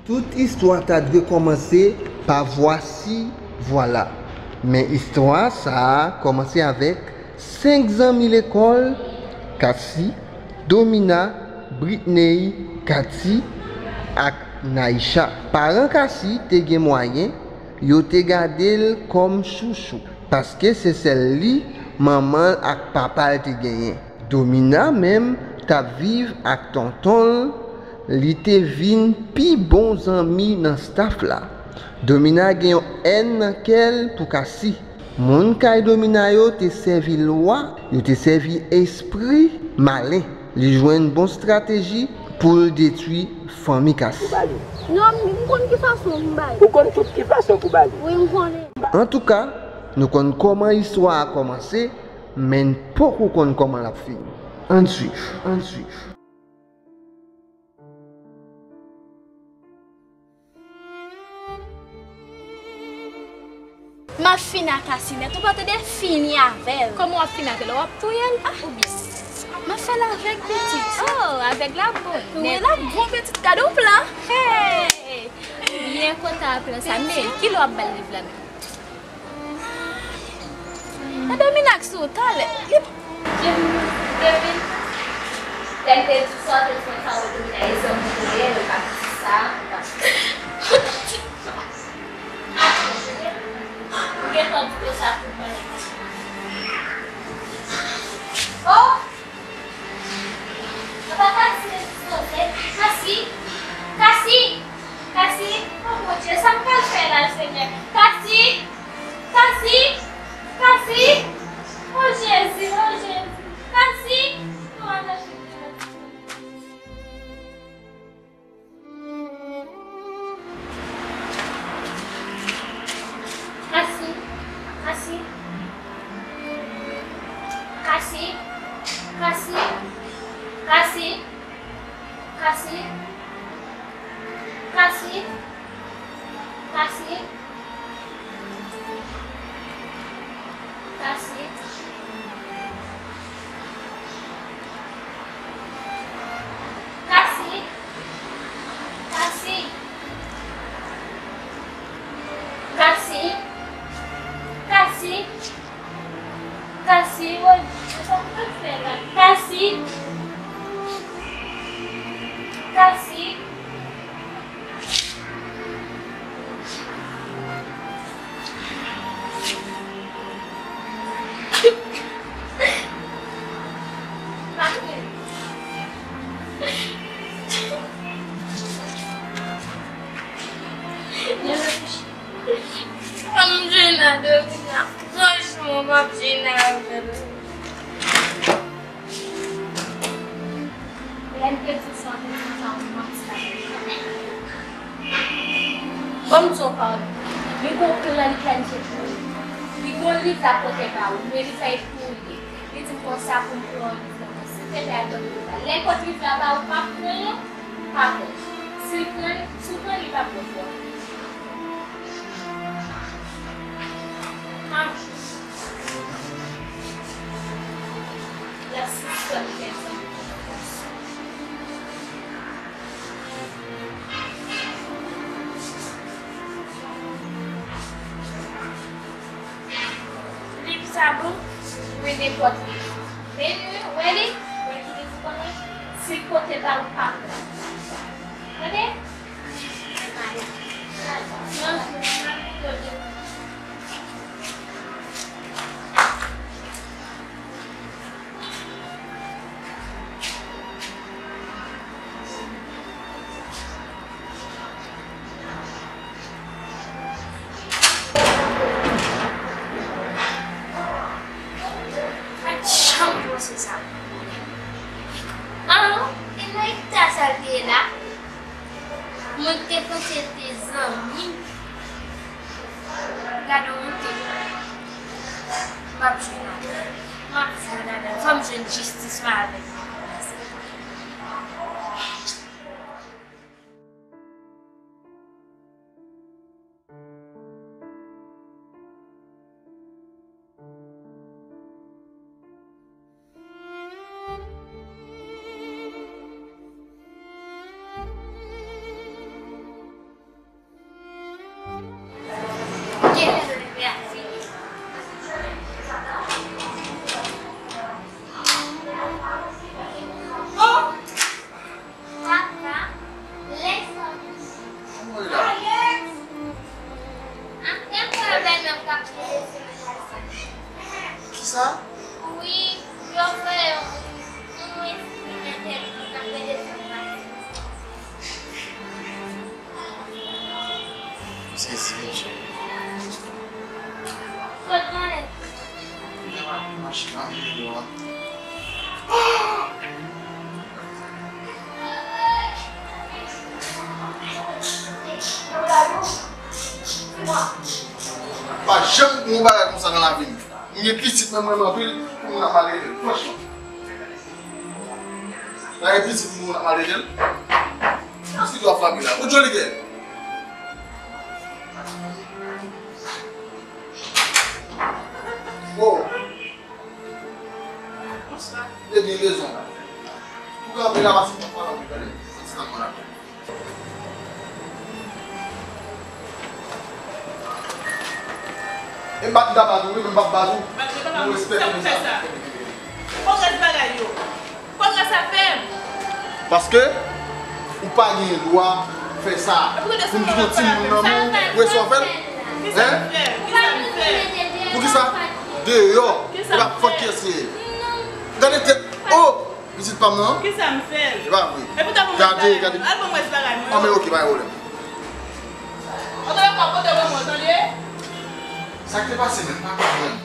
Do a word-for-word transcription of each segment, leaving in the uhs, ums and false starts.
Tout istwa ta dwe kòmanse pa vwasi vwala. Men istwa sa a kòmanse avèk senk zanmi lekòl, Kasi, Domina, Britney, Katy ak Naïcha. Paran Kasi te gen mwayen, yo te gade l kòm chouchou, paske se sèl li manman l ak papa l te genyen. Domina menm t ap viv ak tonton l, li te vin pi bon zanmi nan staf la. Domina gen yon èn nan kè l pou Kasi. Moun kay Domina yo te sèvi lwa, yo te sèvi espri malen. Li jwenn bon estrateji pou l detwi fanmi Kasi. Non, m konn ki fason m bay. Ou konn tout ki fason pou bay. Wi, m konnen. Antouka, nou konn kòman istwa a kòmanse, men n poko konn kòman l ap fini. Ann swiv, ann swiv. M ap fini ak Kasi nèt, ou pa tande, fini avè l. Kòman w ap fini avè l? W ap touye l? Ah, oubyen m ap fè l avèg pitit. Oh, avèg la bon nèt. Wi, l ap bon pitit, gade yon plan. Hey! Byen kontan ak plan sa, men kilè w ap ba l liv la menm? Nan Domina k sou talè. Li pa. Jemini, Jemini. Lè m te di w sa, w te di mwen sa, w Domina e zanmi w ye, men pa di sa, pa di sa. Ou gentan di konsa pou mwen. Oh! Papa Kasi, Kasi, Kasi, Kasi, oh Bondye, sa m pral fè la, Senyè? Kasi, Kasi, Kasi, oh Jezi, oh Jezi, Kasi, oh Jezi. Kasi, Kasi, Kasi, Kasi, Kasi, Kasi, Kasi, Kasi. Kasi. Kasi. Kasi. Kasi. Kasi. Kasi, Rodrigue, sa w pral fè la? Kasi. Kasi. M ap jwenn a Domina. Franchman, m ap jwenn avè l. Lè m te di w sa, w te di m sa, w manti avè m. Bon, m di w pa. Li gon plan li planifye pou ou. Li gon liv la pote ba ou, men li fè pou ou li ye. Li di m konsa pou m pran liv la. Silteplè, al pran liv la. Lè l pot liv la ba ou, pa pran l, pa pran l. Si l pran l, si w pran l, li p ap bon pou ou. Ah. L ap sispann fè sa. Liv sa bon? Wi, nenpòt liv. Men li, wè li? Wè ki liv ou konnen? Si l pote ba ou, pa pran. Tande? Pa t janm panse sa. An, e nan eta sa l te ye la? Mwen te panse l te zanmi m. Gade yon te. M ap jwenn avè l. M ap jwenn avè l. Fò m jwenn jistis mwen avè l. Sa? Wi, yo fè yon, yon, yon espri nan tèt mwen k ap rele San Maten. Sezi, mesye. Kot mwen ye? Mwen mache nan mitan dèyè a. Pa janm gen yon bagay konsa nan lavi m. M gen pitit, men mwen renmen anpil pou moun ap maltrete l, franchman. Nan gen pitit pou moun ap maltrete l. Kiyès ki dwe ap frape la? Pou Johnny Guerre. Oh. Bonswa. Te gen rezon. Pou kanpe la, pase pou pale anpil, tande. Santi nan mwen la. E bat m ta bat ou, wi, men m p ap bat ou. Bat m ta bat ou. Pou respè, pou sa. Pou sa. Pwogrès bagay yo. Pwogrès afè m. Paske ou pa gen dwa fè sa. Pou m kite yon timoun nan men w, wè sa w fè l? Kisa m fè? Kisa m fè? Poukisa? Deyò. Kisa m fè? E pa fòt kiyès li ye. Gade tèt. Oh! Pitit pa m nan? Kisa m fè l? E pa vre. Gade, gade. Al ban m rès bagay mwen. An, men oke, pa gen pwoblèm. An, tande, pa pote ban mwen, tande. Sa k te pase menm, pa konprann.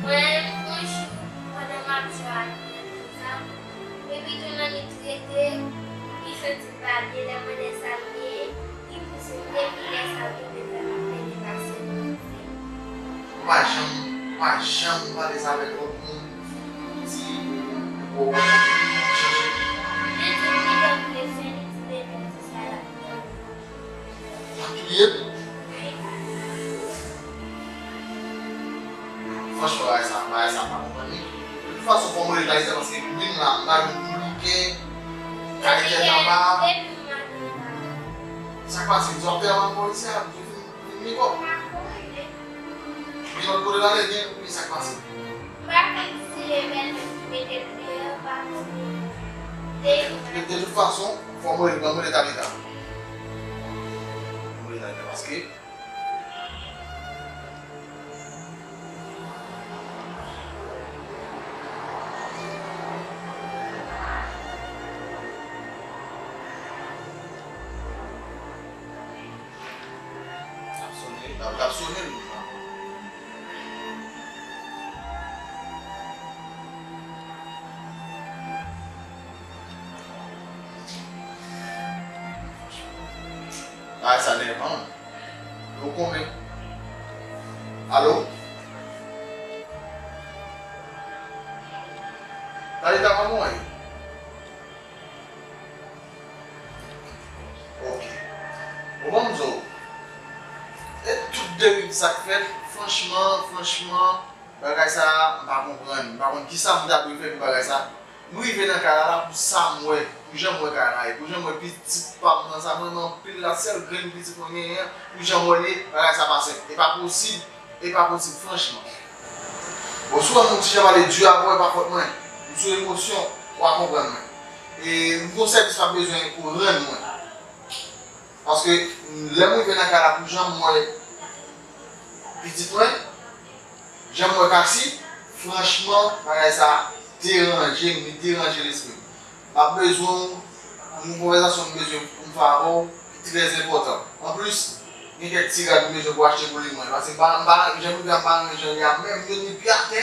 Mwen, yon jou, pandan m ap jwe ak nèg konsa, epi tou nan li trete, li santi l pa byen, lè mwen lè sa l ye, li pouse m, epi lè sa l tonbe fè m ap plede pase l. Ou pa janm, ou pa janm pale sa avèk lòt moun, di, ou, ou, ou chanje. Li di m li gen presyon, li di depi l di sa l ap touye m. L ap touye m? Franchman, bagay sa, bagay sa pa konprann li. De tout fason, fò m rele Talita paske vin la, m pa vin pou li kè, kalite naba. Sa k pase? Di w ap fè avan polisye a, di w vin, vin li kò. Gen lòt kote l ale, gen, men sa k pase? M pa konn si e bèlmè m ki mete l deyò, m pa konn. De, de tout fason, fò m rele, fò m rele Talita. Fò m rele Talita paske L ap sonnen, l ap, l ap sonnen l. Bagay sa nèvan. Yo konmen. Alo? Talita, kòman w ye? Ok. Bon, ban m di w. E tout deriv sa k fèt, franchman, franchman, bagay sa a, m pa konprann. M pa konn kisa m ta dwe fè pou bagay sa a. M rive nan kay la, la, pou sa m wè, pou jan m wè kay la ye, pou jan m wè pitit pa m nan sa, mwen renmen anpil la, sèl grenn pitit mwen genyen an, pou jan m wè l ye, bagay sa pa senp. E pa posib. E pa posib, franchman. Bon, si w wè m yon ti jan pale di avè w, e pa fòt mwen. M sou emosyon, w a konprann mwen. E m gen yon sèvis m ap bezwen pou w rann mwen. Paske, lè m rive nan kay la, pou jan m wè pitit mwen, jan m wè Kasi, franchman, bagay sa deranje m, li deranje lespri m. M ap bezwen w, yon konvèsasyon m bezwen pou m fè avè w, ki trè enpòtan. Anplis, gen kèk ti rad m bezwen pou achte pou li mwen. Paske m pa, m pa, jan m rive a, m pa renmen jan l ye a, menm yo ni pye atè,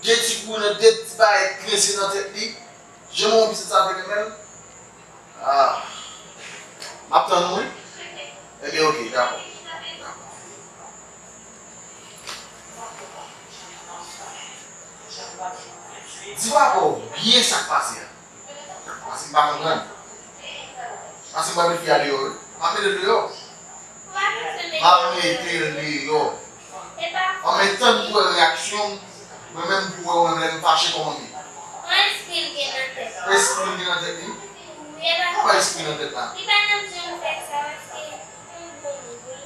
de ti kou nan de ti bagay k rense nan tèt li, jan mwen wè pitit sa te renmen l. Ah, m ap tann ou, wi. Ebyen, oke, dakò. Dakò. Di papa w byen sa k pase a. Paske m pa konprann. Paske m pa met fi a deyò, wi. M ap mete l deyò. M ap mete l deyò. An, men tann pou wè reyaksyon m, mwen menm pou wè ou menm lè m fache kòman m ye. An, espri l gen nan tèt. Espri l gen nan tèt li? Wi, e pa. Kòman espri nan tèt la? Li pa nan janm fè sa paske m bon moun, wi.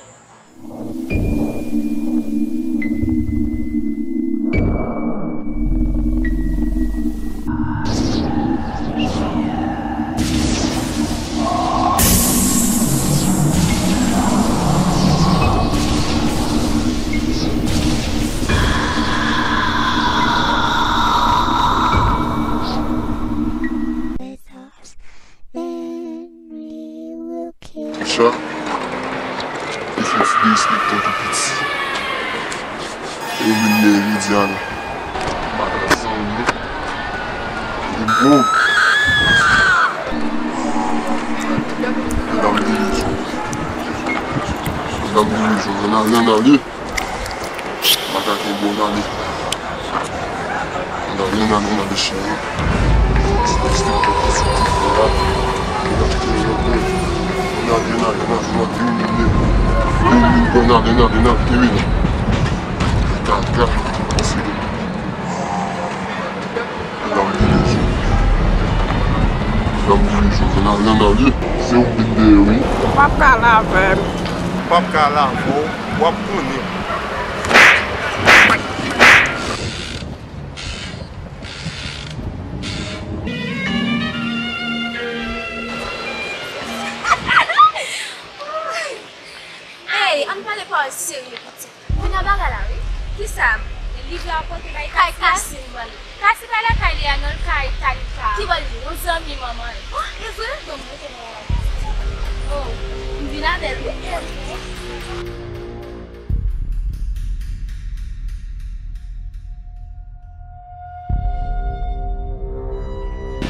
Yo vin gen jodi a la. Bagay san wi. Li bon. Medam divijon. Medam divijon. Nan, nan, nan, li. Makak e bon, gade. Gade, gade, gade, gade chien. Gade, gade, gade, gade, gade, gade, gade, gade, gade, gade, gade, gade. Kaka, anfile. Medam divijon. Medam divijon, gade, gade, gade, se yon bit de wi. Ou p ap ka lave m. Ou p ap ka lave w, w ap konnen. Hey, ann pale pawòl serye, pitit. Kounye a bagay la, wi. Kisa? Liv la pote bay Kay Kasi. Kasi m pale. Kasi pa lakay li a non, l kay Talita. Ki bò l ye? Yon zanmi manman l. Oh, e vre? Bon, m rete nan. Oh, m vin avè l, wi.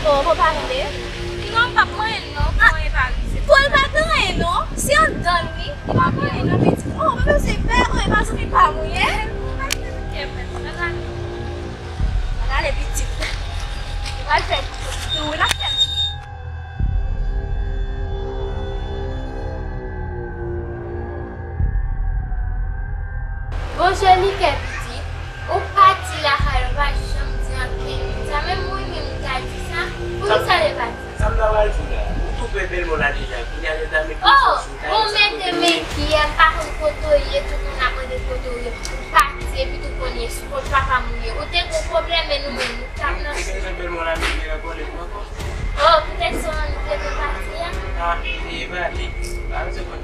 Oh, po pa vle? Non, m p ap manyen l non, pou anyen pa rive. Po l pa gen anyen non, se anndan l wi. Li pa gen anyen non, pitit. Oh, pa bezwen pè, oh, e pa zanmi pa m ou ye. Kè mwen, nan gade. Nan gade pitit. Li pral fè tou, wi, l ap fè. Bonjou, Likè pitit. Ou pati lakay ou pa janm di ankenn moun sa. Menm mwen menm m ta di sa. Poukisa l pati? Sa m ta pral di w la? Ou tou pre bèl mò la deja. Kounye a yo ta met presyon sou Kay. Oh, ou mete men kiyè, m pa konn kote w ye, tout moun ap mande kote w ye. Ou pati, epi tou konnen se kot papa m ou ye. Ou te gon pwoblèm, men nou menm, nou t ap nan. Ou te bezwen bèl mò la, men li rekònèt mwen ankò. Oh, poutèt sa w te gon pati a? Ah, e pale. Pa bezwen konn.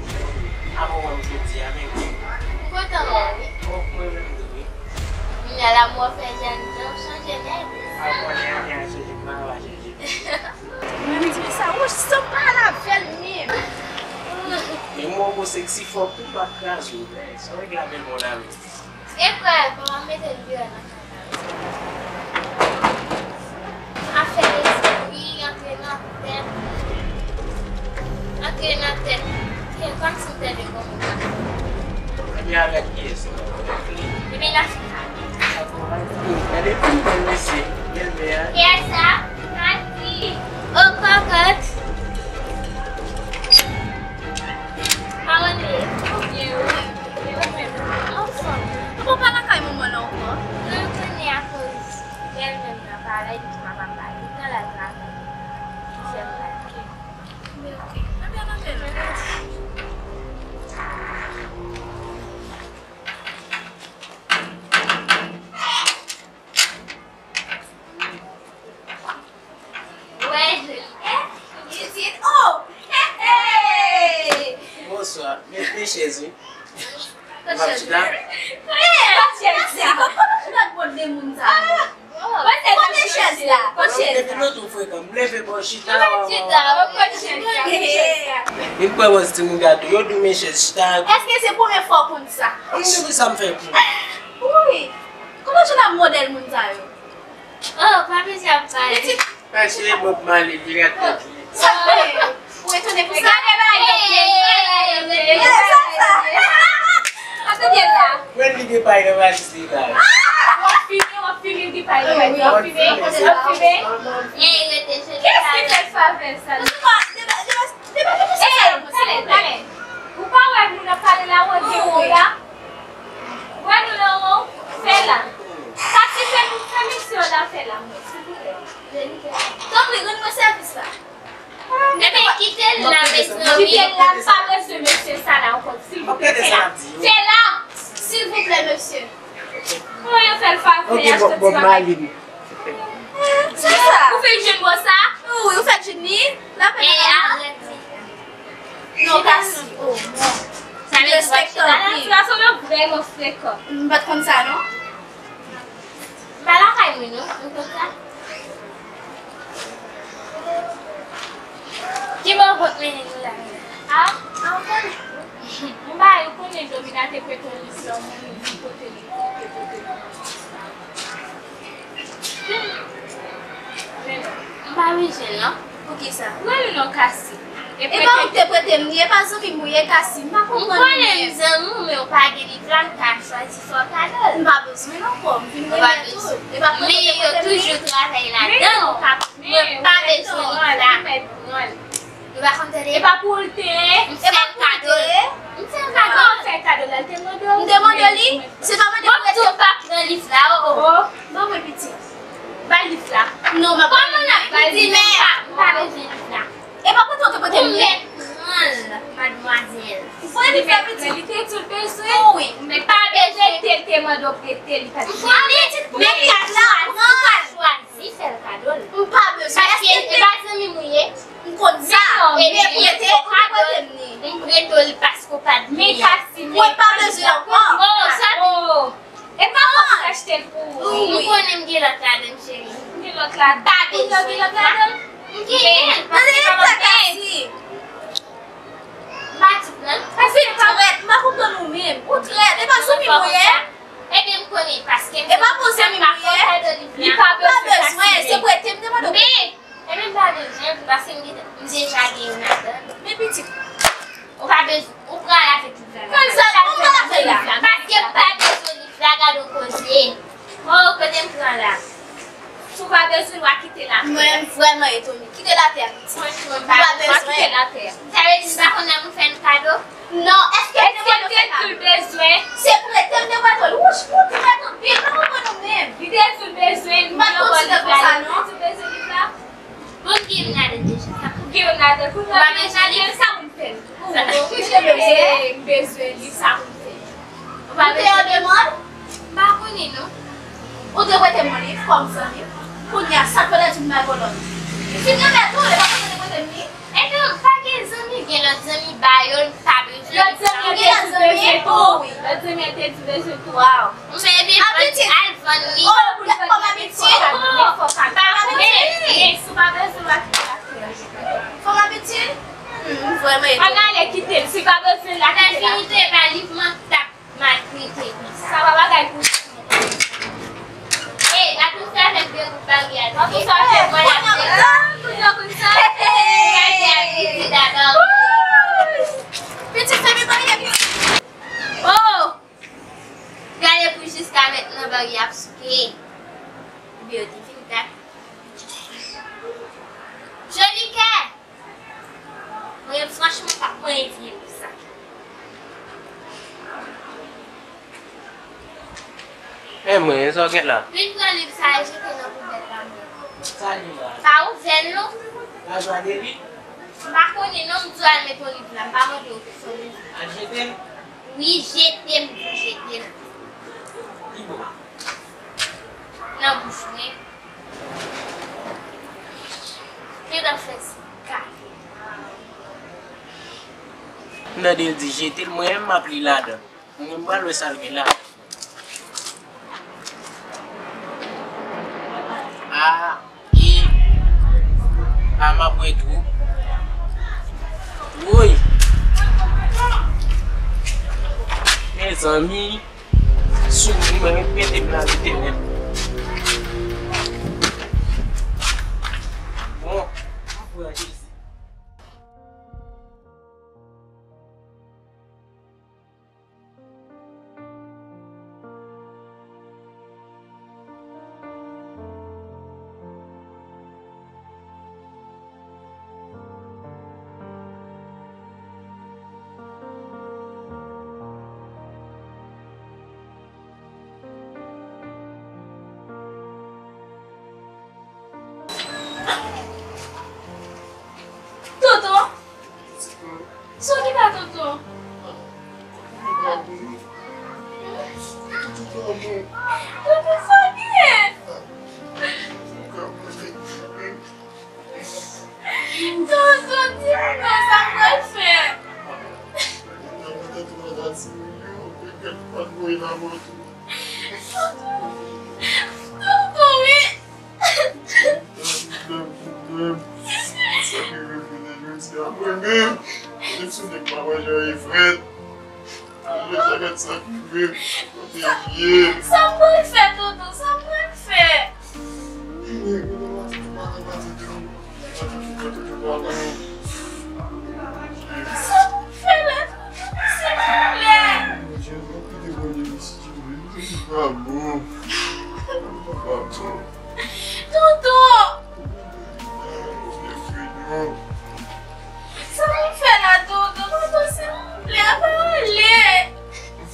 Apre w wè m jodi a, men. M kontan wè w, wi. Oh, mwen menm tou, wi. Kounye a la, mwen fè jèn jan w chanje nèt. A konnen anyen a chanje, mwen pa chanje. Mwen di sa, wouch, san pale avè l menm. E mwen gwo seksi fò pou pa kraze w. Sa w regle avè l, mon ami? E kwè, bon, m ap mete l deyò nan kay la. Afè lespri, antre nan tèt. Antre nan tèt. Ke kòmsi m tande gon moun ap. Ebyen avèk kiyès? Ebyen nan Gade tout moun, gade tout moun, mesye. Bèlmè a. Kiyès sa? Kati. Oh, kòkòt. Kòman nou ye? Nou byen, wi. Anfòm. Ou pa lakay manman nan ankò? Non, m konnen akoz bèlmè m nan pa la, epi papa m pa gentan la travay. Ki fè m pa gen. Ebyen, ann ale. Wè, joli. Eh, pitit, oh! Hey, hey! Bonswa. Men, men chèz, wi. Kot chèz la? Kot chèz la? Kòman ou chita ak bòt de moun sa yo? Kote chèz la? Kot chèz la? Depi lontan ou frekan, m leve bò chita. Chita, kot chèz la? Vin pran bòs timoun gato. Yo di w men chèz chita. Èske se premye fwa w konn sa? M di w sa m fè pou. Wi. Kòman w chita ak modèl moun sa yo? Oh, pa bezwen ap pale. Pase Bob Marley dirèk tèt li. Sa k fè? Ou etone pou sa? Gade bagay yo byen, gade bagay yo byen. Gade sa, sa. Pase byen la. Mwen li gen pay nan majistra la. W ap fime, w ap fime, li gen pay nan majistra. W ap fime, w ap fime. Ey, rete jete. Kiyès ki fè l favè sa? Deba, deba, deba, deba, deba, sa, sa, sa, sa. Ou pa wè moun ap pale la, ou an dewo la? Wè nou nan won, fè la. Sa ti fè nou fè mesye yo la fè la, silvouplè. Tanpri, rann mwen sèvis la. Ebyen, kite l la, mezanmi. Kite l la, m pa bezwen mesye sa la ankò, silvouplè, fè la. Fè la, silvouplè, mesye. Kòman yo fè l favè, achte ti bagay? Sa sa? Ou fèk jwenn bò sa? Wi, ou fèk jwenn li? Lapè nan mama? Non, Kasi. Oh, non. Sa vle di w ap chita la? Ti gason yo vrèman frekan. M pa t konn sa, non. M pa lakay mwen, non. Ou konn sa? Ki bò w konn mennen nou la? Ah, ah, w konnen. M pa yo konnen Domina te prete yon liv lan, mwen li pote li, li te pote li. Hmm. Men non. M pa bezwen l non. Poukisa? Mwen li non Kasi. E pa ou ki te prete m li, e pa zanmi m ou ye Kasi. M pa konprann ou menm. M konnen m zanmi w, men ou pa gen liv la, m ka chwazi fè w kado l. M pa bezwen l ankò, m vin remèt ou l. E pa prete w te prete m li. Men yo toujou travay ladan, ou pa, mwen pa bezwen liv la. Nou pa konn tande. E pa pou ou l te ye. M fè l kado l. M fè l kado. Kòman w fè l kado l la? L te mande w? M te mande w li. Se pa mande pou rete. Ou pa pran liv la, o, o. Ban mwen pitit. Bay liv la. Non, m ap ba l. Kòman n ap di men m pa bezwen liv la? E pa pote w te pote m li? Ou mèt pran l, madmwazèl. Ou pran liv la pitit? Li te di w bezwen? Wi. Men pa bezwen te, l te mande w prete, li pa t. M pran pitit pou mèt liv la, pran. Ou pa chwazi fè l kado l. M pa bezwen. Paske e pa zanmi m ou ye. M konn sa, men prete, ou prete m li. M prete w li paske w pa t vle. Men Kasi, mwen pa bezwen ankò. Oh, sa. Oh. E pa mwen ki achte l pou ou. M konnen m gen lòt ladan l, cheri. M gen lòt ladan. Pa bezwen. Gen lòt ladan. M genyen l. Tande, e pa Kasi. M pa di w non. Paske ou trèt, m pa konprann ou menm. Ou trèt, e pa zanmi m ou ye. Ebyen, m konnen, paske m pa fè w kado liv la. Li pa bezwen, se prete m te mande w. Men, ebyen, m pa bezwen, paske m gen, m deja gen youn ladan. Men pitit. Ou pa bezwen, ou pral avèk liv la. Konn sa, ou pral avèk liv la. Paske m pa bezwen liv la, gade yon koze. Oh, kote m pran la. Si w pa bezwen l, w a kite l atè. Mwen, m vrèman etone. Kite l atè a, pitit. Franchman, m pa bezwen. Kite l atè a. Sa vle di m pa konn nan moun fè n kado? Non, èske l te mande w fè kado? Èske l te bezwen? Se prete m te prete w. Wouch, ou trèt anpil, m pa konprann ou menm. Li te di l bezwen, m pa t konsidere konsa, non. Li te di l bezwen liv la. Bon, gen youn ladan deja. Gen youn ladan. Kounye a, ou pa bezwen li? Sa moun fè l. Ou, ou, ou te bezwen? Ee, m bezwen li, sa moun fè l. Ou pa bezwen li? Ou te an demann? M pa konnen, non. Ou te prete m yon liv kòm zanmi. Kounye a, sa k fè w ta di m bay kolòn? Fin remèt ou, e pa konsa w te prete m li? Ebyen, pa gen zanmi, gen lòt zanmi, ba yo, m pa bezwen. Lòt zanmi an te di bezwen tou. Lòt zanmi an te di bezwen tou. Waw. Mwen, ebyen, al vann li. Oh, pou l fè kòm abitid. Fòm abitid. Fòm abitid. Hmm, m vrèman etone. Ann ale kite l, si pa bezwen l la, kite l. Lè fini tou, e pa liv mwen k t ap maltrete konsa. Sa pa bagay pou ou. Ey, atousi avèk de bout bagay a. Atousi avèk mwen la. Kounye a konn sa. Bagay a piti dada. Pitit fè men bagay a piti. Oh! Gade pou jiska mentnan bagay ap souke. Ebyen yo te fin gate. Jolikè! Mwen franchman pa mwen vye pou sa. Men mwen, sa w gen la? Vin pran liv sa e jete nan poubèl la mwen. Sa li la? Pa ouvè l non. Gade li? M pa konnen non, m di w al mete yon liv la, m pa mande w pou fè yon liv. Al jete l? Wi, jete m, di w jete l. Li bon. Nan bouch mwen. Gentan fè ti gate. M tande l di jete l, mwen menm m ap li ladan. Mwen menm m pral wè sa l gen la. A, e, a, m ap wè tou. Woy! Mezanmi, sou mwen, mete m la, mete m. Bon, m ap wè Jezi. Tonton! Sa w gen la, tonton? Tonton, sa w gen? Tonton, di m non, sa m pral fè? Tonton, wi. Sa ki rive jodi a, mwen menm, mwen sou nèg pa manje anyen frèt. Gade sa k rive m. Kote m ye? Sa m pral fè, Toto? Sa m pral fè? Sa m fè la, Toto, silvouplè? Toto! Sa m fè la, Toto? Toto, silvouplè, pa ale!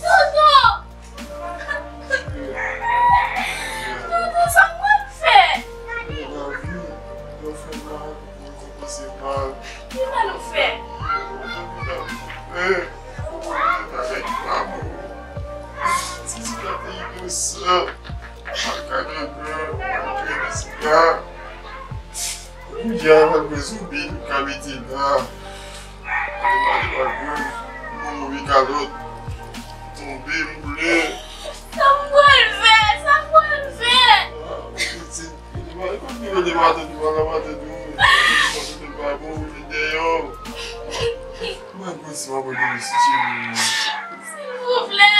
Toto! Toto, sa m pral fè? Lavi, lè w fè mal, ou rekonpanse mal. Ki mal ou fè? Ou fè mal. Ti ti la te inosan. Ak adan, ak adan, ak adan. Kounye a, malgre zonbi nou ka mete la, ale pale pa grann, nou mouri kalòt. Tonbe, moule. Sa m pral fè? Sa m pral fè? Ah, pitit, nou pa konn ki kote matant ou, pa ka matant ou, matant ou pa bon, ou vin deyò. Mwen, mwen, si w ap rete isit, cheri. Silvouplè.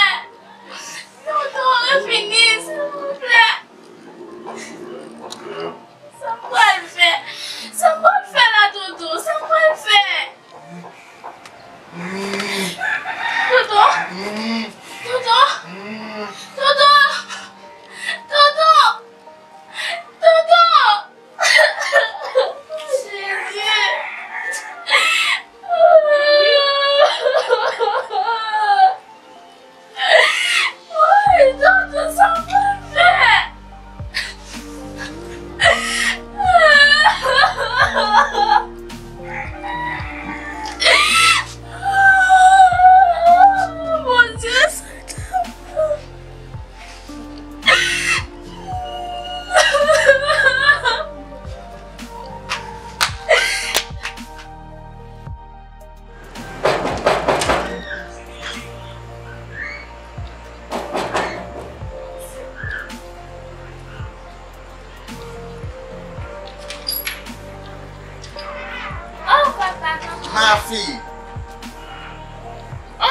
Tonton, e fini, silvouplè. Sa m pral fè? Sa m pral fè la, Toto? Sa m pral fè? Toto? Toto? Toto? Toto? Toto? Jezi! Woy, Toto, sa m pral fè? Bondye, sa ta bon. Oh, papa, kòman? Ma fille. Ah!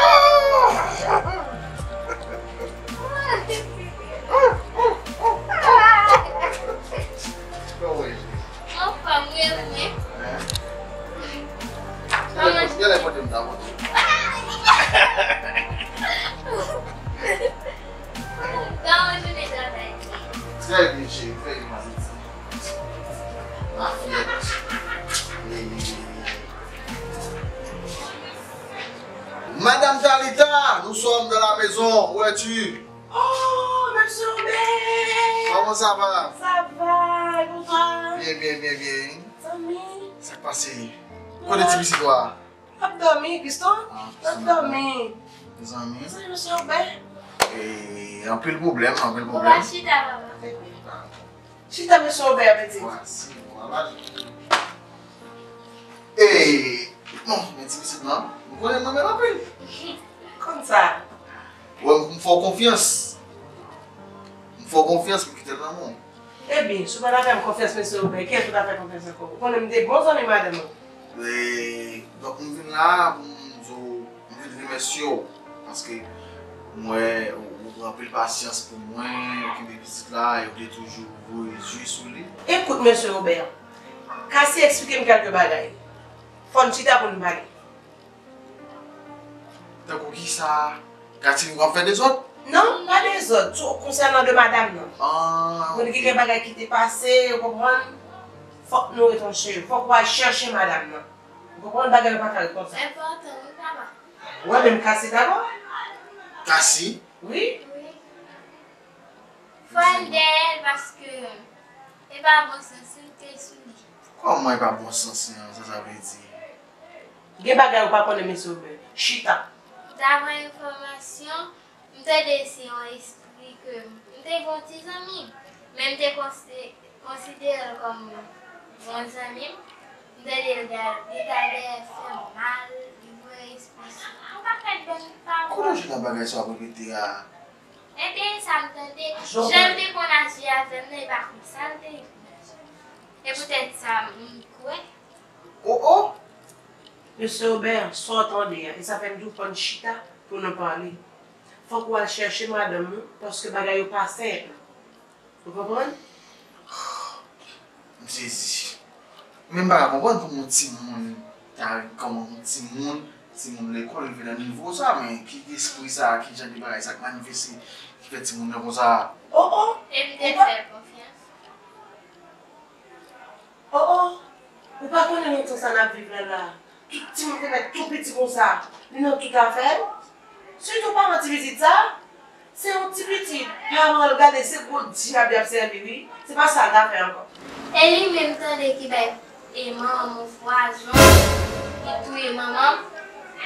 Kòman ye? Anfòm, wi, wi. Hein? Kòman? Gade kote m ta monte. Kòman jounen travay? Très bien, chérie, très bien, ma petite. Ma fillette. Hey, hey, hey, hey. Madame Talita, nous sommes dans la maison. Où es-tu? Oh, Monsieur Robert! Comment ça va? Ça va, et vous? Bien, bien, bien, bien. Zanmi. Sa k pase? Kote ti pitit ou a? L ap dòmi, Christo. Ah, l ap dòmi. Mezanmi. Mezanmi, Monsieur Robert. E, anpil pwoblèm, anpil pwoblèm. Ou pa chita, papa. Chita, Monsieur Robert, pitit. Vwasi, vwala. E, bon, men ti pitit lan, m konnen m renmen l anpil. Konsa. Wè, m fè w konfyans. M fè w konfyans, m kite l nan men w. Ebyen, si w pa ta fè m konfyans, Mesye Obè, kiyès ou ta fè konfyans ankò? Ou konnen m te bon zanmi madanm nan. E, donk, m vin la pou m di w, m vin remèsye w. Paske m wè ou, ou pran anpil pasyans pou mwen, ou kenbe pitit la, e ou te toujou voye je sou li. Ekout, Mesye Obè, Kasi eksplike m kèlke bagay. Fò n chita pou n pale. Tankou kisa? Katini w ap fè dezòd? Non, pa dezòd. Sou, konsènan de madanm nan. Ah, ok. Gen bagay ki te pase, ou konprann? Fòk nou retranche yo. Fòk w al chèche madanm nan. Ou konprann? Bagay yo pa ka ret konsa. Enpòtan, wi, papa. Ou wè menm Kasi dabò? Kasi? Wi. Wi. Fò al dèyè l paske e pa bon sans li te sou li. Kòman e pa bon sans li an? Sa sa vle di? Gen bagay ou pa konnen, Mesye Obè. Chita. Daprè enfòmasyon, m tande se yon espri ke m te gen yon ti zanmi, men m te konsi-, konsidere l kòm yon zanmi m. M tande l ta, li t al dèyè fè m mal, li voye espri sou yon pakèt bann pawòl. Kote w jwenn bagay sa w ap repete a? Ebyen, sa m tande, jan l te konn aji avè m nan, e pa konsa l te ye. E poutèt sa, m kwè. Oh, oh! Mesye Obè, sa w tande a, e sa fè m di w fò n chita pou nou pale. Fòk ou al chèche madanm ou, paske bagay yo pa senp. Ou konprann? M sezi. Men m pa ka konprann kòman yon timoun ta, kòman yon timoun, timoun lekòl rive nan nivo sa, men ki espri sa, ki jan de bagay sa k manifeste, ki fè timoun nan konsa? Oh, oh! E m te fè l konfyans. Oh, oh! Ou pa konnen nan tan sa n ap viv la la. Tout timoun te mèt tou piti konsa. Li nan tout afè l. Sitou paran ti pitit sa. Se yon ti pitit. Paran l gade se gwo dyab y ap sèvi wi. Se pa sa l ta fè ankò. E li menm tande ki bay e manman m pwazon. Li touye manman m.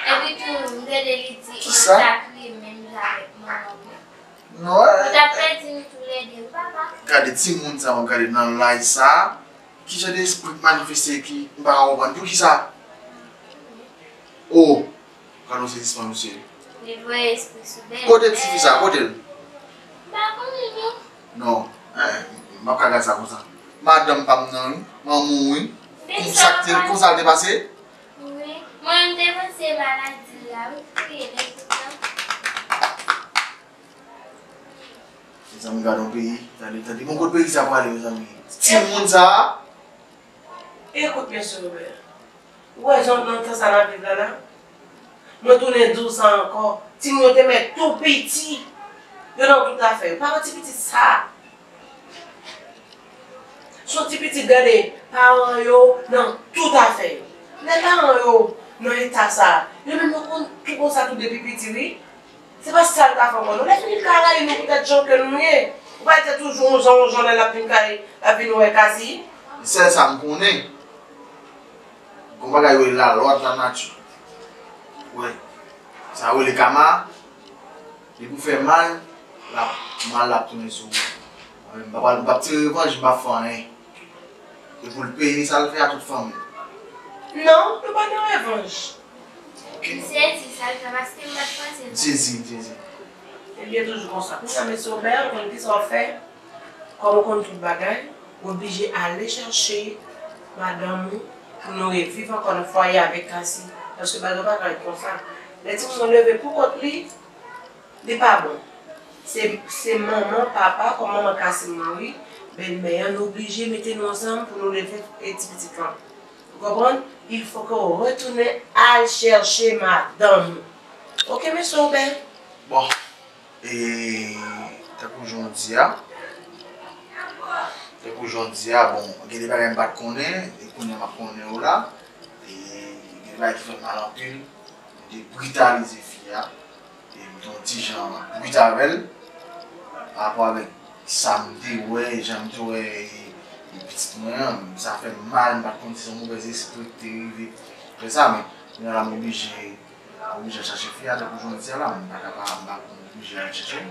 Epi tou m tande li di l ta kriye menm jan avèk manman m. Non. Ou t ap pèdi nou toulède wi papa. Gade timoun sa, w gade nan laj sa. Ki jan de espri k manifeste ki m pa ka konprann? Poukisa? Oh! Gade yon sezisman, mesye. Li voye espri sou bèl. Kote tifi sa? Kote l? M pa konnen non. Non. Eh, m p ap ka gade sa konsa. Madanm pa m nan wi. Manman w wi. Konsa k te, konsa l te pase? Wi. Mwen, m te panse maladi l la wi. Kriye lè tout tan. Mezanmi, gade yon peyi. Tande, tande. Bon, kot peyi sa prale, mezanmi? Timoun sa a. Ekout, mesye Robert. Ou wè jan nan tan sa n ap viv la la? Mwen tounen di w sa ankò. Timoun yo te mèt tou piti. Yo nan tout afè yo. Paran ti pitit sa. Se yon ti pitit, gade, paran yo nan tout afè yo. Lè paran yo nan eta sa, yo menm yo konn tou konsa tou depi piti, wi. Se pa sa l ka fè ankò, non. Lè fini, l ka rayi nou poutèt jan ke nou ye. Ou pa wè se toujou yon jan, yon jan, lè l ap vin kay, l ap vin wè Kasi. Sèl sa m konnen, gon bagay yo rele lalwa de la nati. Wi. Sa yo rele kama. Depi w fè mal, l ap, mal la ap tounen sou ou. Mwen menm, m p ap, m p ap tire revanj, m p ap fè anyen. E pou l peye sa l fè a tout fanmi l. Non, nou pa nan revanj. Ok. M sezi sa l fè paske m pa t panse l. M sezi, m sezi. Ebyen, toujou konsa. Kounye a, mesye Obè, ou konn kisa w ap fè? Kòm ou konn tout bagay, ou oblije ale chèche madanm ou pou nou reviv ankò nan fwaye avèk Kasi. Paske bagay yo pa ka ret konsa. Lè timoun nan leve pou kont li, li pa bon. Se, se manman, papa, kòm manman Kasi mouri, bèlmè an, nou oblije mete nou ansanm pou nou leve e ti pitit lan. Ou konprann? Il faut que w retounen al chèche madanm ou. Ok, mesye Obè? Bon. E tankou jan w di a, tankou jan w di a, bon, gen de bagay m pa t konnen, e kounye a m ap konnen yo la. E gen de bagay ki fè m mal anpil. M te britalize fi a. E m te yon ti jan brit avè l. Pa rapò avèk sa m te wè, jan m te wè e, e pitit mwen an, sa fè m mal, m pa t konn si se yon movèz espri ki te rive fè sa, men kounye a la m oblije Oblije al chache fi a, tankou jan w di a la, m pa ka pa, m pa konn oblije al chache l.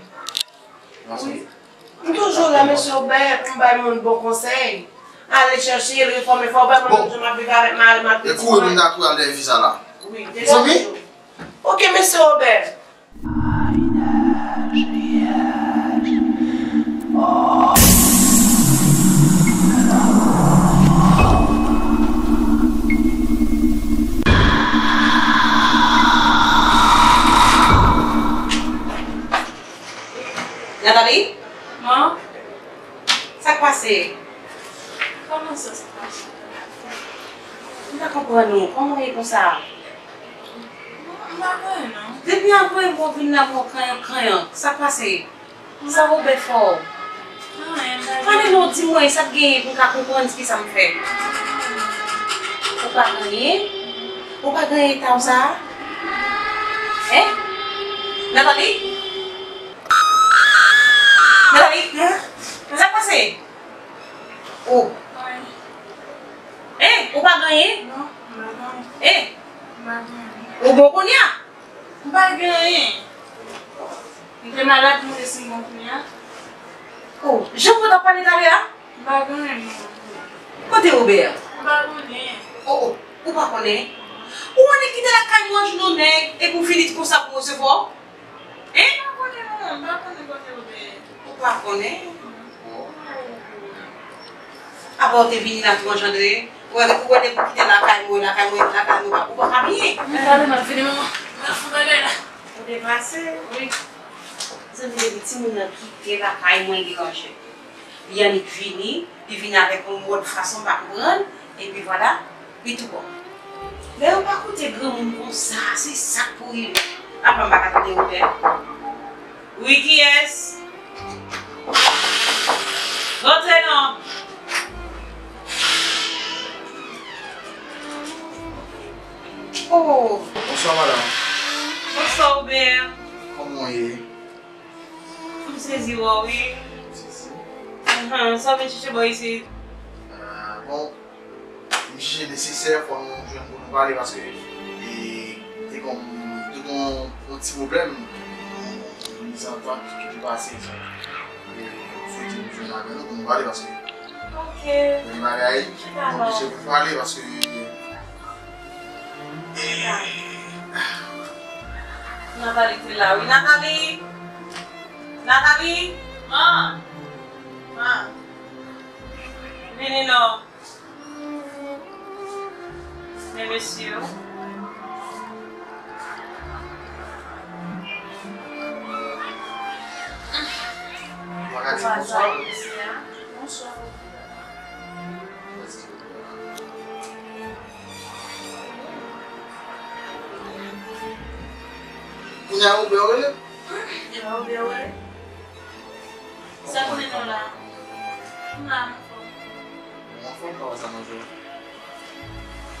Wi. M toujou la, mesye Obè, pou m bay moun bon konsèy. Ale chache l, refòme, fò w bay moun jan m ap viv avèk mari m ak pitit mwen. E kouri pou m ta kouri al dèyè fi sa la. Wi, deja toujou. Ok, mesye Obè. Nathalie? Sa k pase? Kòman sa, sa k pase? M pa konprann ou. Kòman w ye konsa? M pa konn, non. Depi apre w vin la, w kanyan, kanyan. Sa k pase? Sa Wobè fè w? Pale non, di mwen, sa k genyen pou m ka konprann kisa m fè. Ou pa gen anyen? Ou pa gen anyen eta w sa a? Hein? Nathalie? Nathalie? Sa k pase? Oh. Hein? Ou pa gen anyen? Non, m pa gen anyen. Hein? M pa gen anyen. Ou bon kounye a? M pa gen anyen. M te malad, m te si m bon kounye a. Oh, jan w t ap pale talè a? M pa gen anyen, non. Kote Wobè a? M pa konnen. Oh, oh, ou pa konnen? Ou annik kite lakay mwen jwenn yon nèg, epi w fini konsa pou resevwa w? Hein? M pa konnen, non, m pa konnen kote Wobè ye. Ou pa konnen? Oh. Apa w te vini la twò jandre? Ou wè, ou wè depi w kite lakay mwen, lakay mwen, lakay mwen, ou pa ka byen. Men tande m ap vini, manman. M ap fè bagay la. Ou deplase? Wi. Depi timoun nan kite lakay mwen, deranje. Li annik vini, li vini avèk yon mòd fason m pa konprann, epi vwala, li tou bon. Lè yo pa koute granmoun konsa, se sa k pou rive. Apa m pa ka tande Wobè? Wi, kiyès? Rantre non. Oh. Bonswa, madanm. Bonswa, Wobè. Kòman w ye? M sezi wè w, wi. Sezi? Ahan, sa w vin chèche bò isit? Ah, bon, m jije nesesè fò nou jwenn pou nou pale paske e, te gon, te gon yon ti pwoblèm, yon mizantant ki te pase, e, m swete nou jwenn avè nou pou nou pale paske Ok. Gen bagay, Chita nou non. oblije pou pale paske. Chita. Nathalie te la, wi. Nathalie! Nathalie! Ah! Ah! Vini non. Men mesye yo. Ou pa ka di bonswa? Bonswa. Kounye a Wobè w rele? E pa Wobè w rele? Sa k mennen w la? M la, m anfòm. Ou anfòm, kòman sa manje w?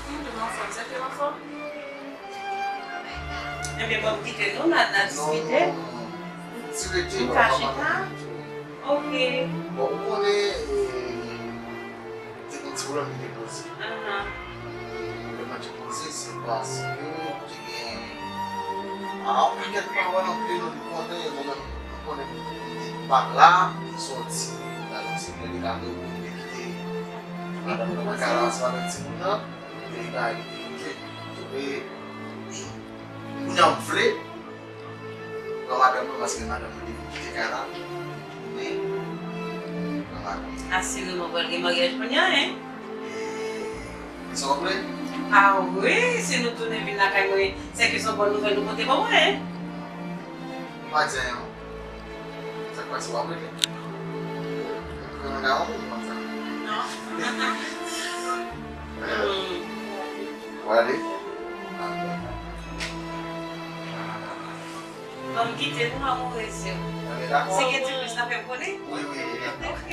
M tou anfòm, sa k te anfòm? Ebyen, bon, kite nou, n a, n a diskite. Non, non, non. Ti rete, m ka chita? Ok. Bon, ou konnen, e, te gen ti pwoblèm ki te poze. Ahan. Pwoblèm nan te poze, se paske te gen, a, yon pakèt pawòl antre nou, nou konnen, mwen menm, nou konnen m te pa la, m te sòti, m t al yon ti jan de kado pou m te kite madanm nan nan kay la ansanm avèk timoun nan, epi li pa rete, ok. E, kounye a m vle, Pran madanm nan, paske madanm nan depi kite kay la, men pran madanm nan. Asireman, pral gen maryaj kounye a, en? E, e sa w ap vle? A wi, si nou tounen vin lakay mwen, sèke se yon bòn nouvèl nou pote ban mwen, en? Ou pa di anyen, non. Sa k pase, w ap rete? Ou nan kay yon moun konsa? Non. Hmm. Ou ale? Ban m kite nou, amourez yo. Si gen ti plis, n a fè m konnen. Wi, wi, wi. Ok.